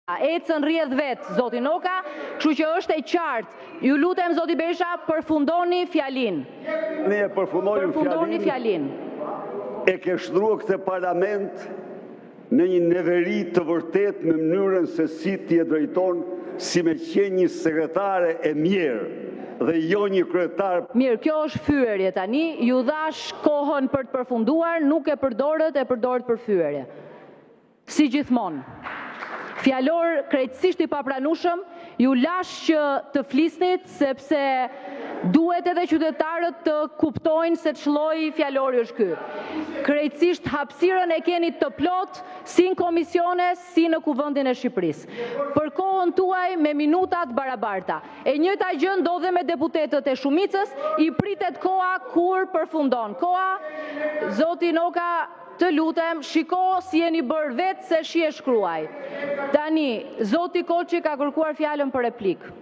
Ecën rrjedh vetë, zoti Noka, kështu që është e qartë. Ju lutem, zoti Berisha, përfundoni fjalinë. Ne e përfundojmë fjalinë. Përfundoni fjalinë. E ke shndërruar këtë Parlament në një neveri të vërtetë me mënyrën se si ti e drejton, si me qenë një sekretare e mjerë dhe jo një kryetare. Mirë, kjo është fyerje tani. Ju dhashë kohën për të përfunduar, nuk e përdorët, e përdorët për fyerje. Si gjithmonë. Fjalor krejtësisht i papranueshëm. Ju lashë që të flisnit, sepse duhet edhe qytetarët të kuptojnë se ç'lloj fjalori është ky. Krejtësisht hapësirën e keni të plotë si në komisione, si në Kuvendin e Shqipërisë. Për kohën tuaj me minuta të barabarta. E njëjta gjë ndodh edhe me deputetët e shumicës, i pritet koha kur përfundon koha. Zoti Noka, të lutem, shiko si jeni bërë vetë, se shi e shkruaj. Tani, zoti Koçi ka kërkuar fjalën për replikë.